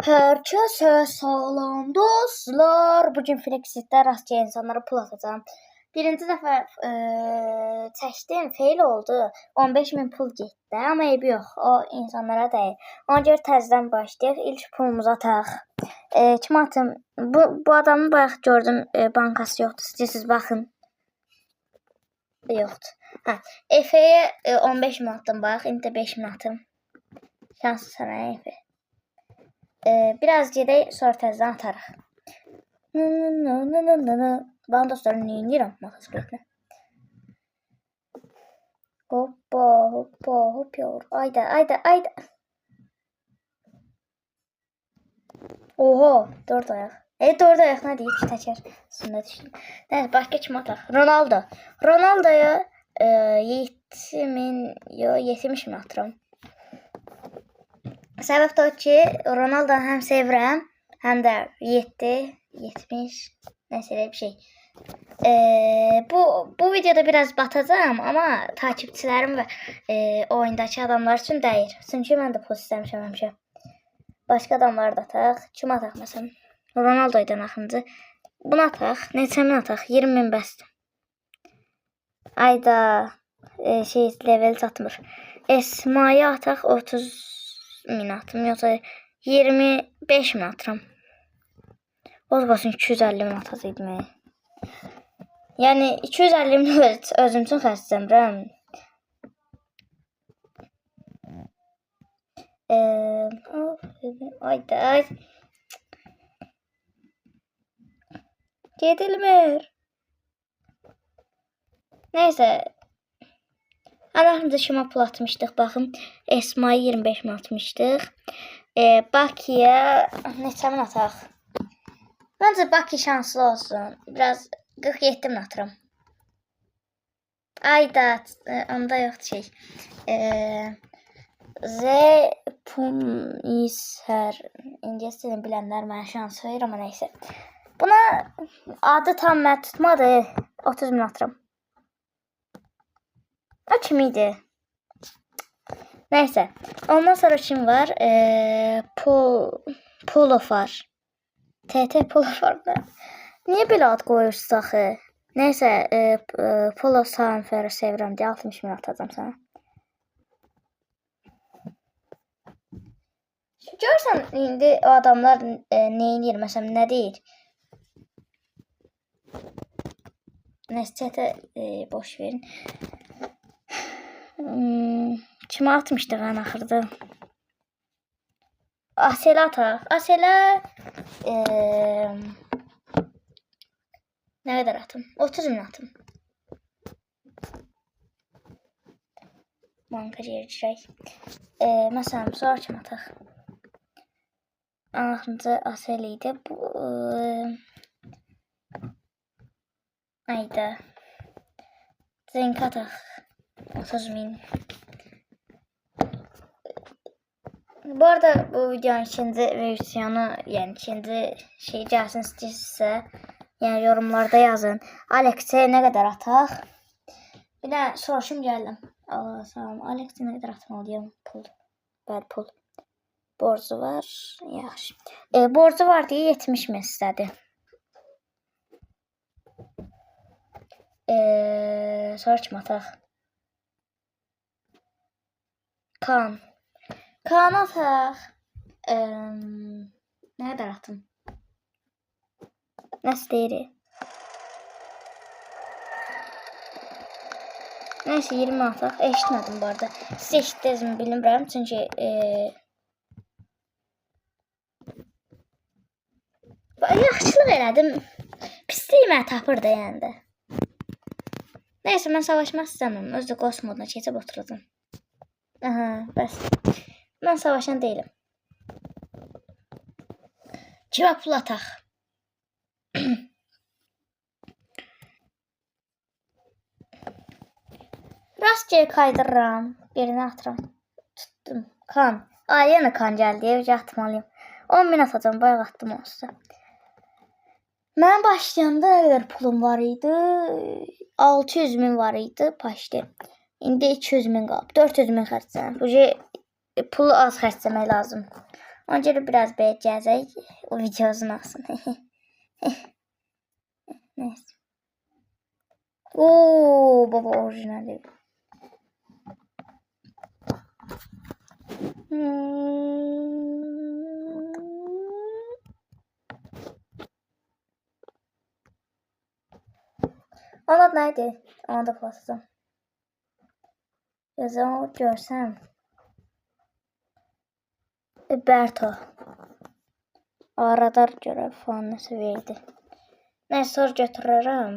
Herkese salam dostlar. Bugün Flexit'te rastgele insanlara pul atacağım. Birinci dəfə çəkdim, fail oldu. 15.000 pul getdi, amma eybi yox. O insanlara dəyir. Ona görə təzədən başlayaq. İlk pulumuzu ataq. Kimə atım? Bu adamı bayaq gördüm, bankası yoxdur. İstəyirsiniz baxın. Yoxdur. Hə, Efe'yə 15.000 atdım bayaq, indi də 5.000 atım. Şanslı sənə Efe. Biraz gedək, sonra təzədən atarıq. Nı nı nı nı nı nı nı. Baxın dostlar, nə edirəm motosikletlə. Hoppa, hoppa, hop yavrum. Ayda, ayda, ayda. Oho, 4 ayaq. 4 ayaq nə deyir ki, təkər üstündə düşdüm. Nəysə, başqa kim ataq? Ronaldo. Ronaldoya 7000, yo, 70 min atıram. Səbəb də o ki, Ronaldo həm sevirəm, həm də 7, 70, nəsə elə bir şey. Bu videoda biraz batacağam, amma takipçilərim və oyundakı adamlar üçün dəyir. Çünki mən də pul istəmişəm həmişə. Başqa adamlar da ataq. Kim ataq məsələn? Ronaldo ilə axıncı. Bunu ataq. Neçə min ataq? 20 min bəsdir. Ayda level çatmır. Esma'ya ataq 30 min atım, yoxsa 25 min atıram. O qalsın 250 min atacaqdım. Yəni 250 min özüm üçün xərcləmirəm. Ayda ay. Gedilmir. Neyse. Ən axırıncı pul atmışdıq. Baxın. Esma'ya 25 min atmışdıq. Bakıya neçə min ataq? Məncə Bakı şanslı olsun. Biraz 47 min atıram. Ayda onda yoxdur şey. Z Punisher İngilis dilini bilənlər mənə şans verir, amma nəysə. Buna adı tam mən tutmadı. 30 min atıram. O kim idi? Nəysə. Ondan sonra kim var? Polo var. TT Polo var da. Niyə belə ad qoyursunuz axı? Nəysə, Polo Sanfer'i sevirəm deyə 60 min atacağam sənə. Görürsən indi o adamlar nə edir, məsələn, nə deyir? Nəysə, chatə boş verin. Kimə atmışdıq ən axırda? Aselə ataq. Aselə nə qədər atım? 30 min atım. Banka girəcək. Məsələn, sonra kim ataq? Axırıncı Asel idi. Bu ayda. Zink ataq. 30 min. Bu arada bu videonun ikinci versiyonu, yəni ikinci şey gəlsin istəyirsinizsə, yəni yorumlarda yazın. Alex'e nə qədər ataq? Bir də soruşum gəldim. Allah salam. Alex'e nə qədər atmalıyam pul? Bəli, pul. Borcu var. Yaxşı. Borcu var deyə 70 min istədi. Sonra kim ataq? Kaan. Kaan ataq. Nə qədər atım? Nə istəyirik? Nəysə 20 ataq. Eşitmədim bu arada. Siz eşitdinizmi bilmirəm. Çünki yaxşılıq elədim. Pislik məni tapır da yəni də. Nəysə mən savaşmaq istəmirəm. Özü də ghost moduna keçib oturacam. Aha, bəs. Mən savaşan deyiləm. Kimə pul ataq? Rastgele kaydırıram. Birini atıram. Tuttum. Kan. Ay, yenə kan gəldi. Evcə atmalıyım. 10 min atacağım. Bayaq atdım onsuz da. Mən başlayanda nə qədər pulum var idi? 600 min var idi. Başlayım. İndi 200 min qalıb. 400 min xərclənib. Bu pulu az xərcləmək lazım. Ona görə biraz belə gəzək. O video uzun olsun. Neyse. Oo, baba orijinali. Onun adı neydi? Onu da plastam. Yazan görsəm. Berto. Radar görə falan nəsə verdi. Neyse sonra götürürəm.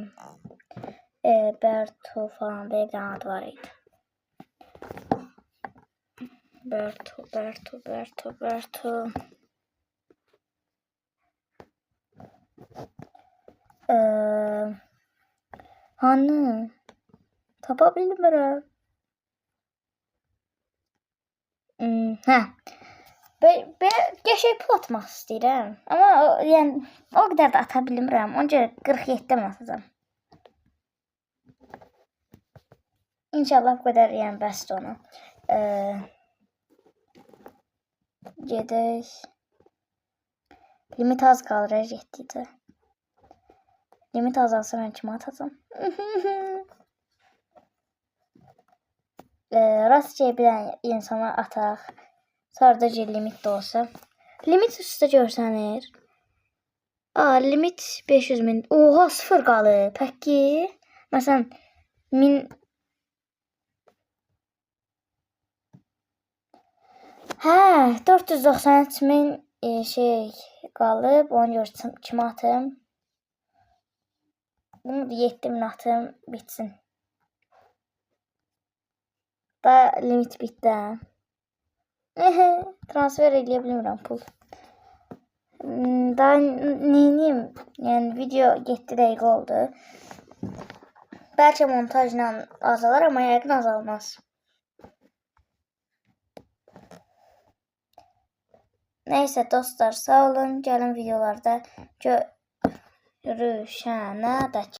Berto falan belə bir dənə adı var idi. Berto, Berto, Berto, Berto. Hani? Tapa bilmirəm. Hə. Be qəşəng pul atmaq istəyirəm. Amma o, yəni o qədər də ata bilmirəm. Ona görə 47 min atacağam. İnşallah bu qədər yəni bəsdir ona. Gedək. Limit az qalır getdikcə. Limit azalsa mən kimə atacağam? Rastgele bir dənə insana ataq. Sadəcə limit də olsa. Limit üstə görsənir. Aa, limit 500 min. Oha, sıfır qalıb. Pəki. Məsələn, 1000. Hə, 493 min şey qalıb. Ona görə kimə atım? Bunu da 7000 atım, bitsin. Da limit bitdi. Hə. Transfer eləyə bilmirəm pul. Daha neyniyim? Yəni video 7 dəqiqə oldu. Bəlkə montajla azalar, amma yəqin azalmaz. Neyse dostlar, sağ olun. Gəlin videolarda görüşənə dək.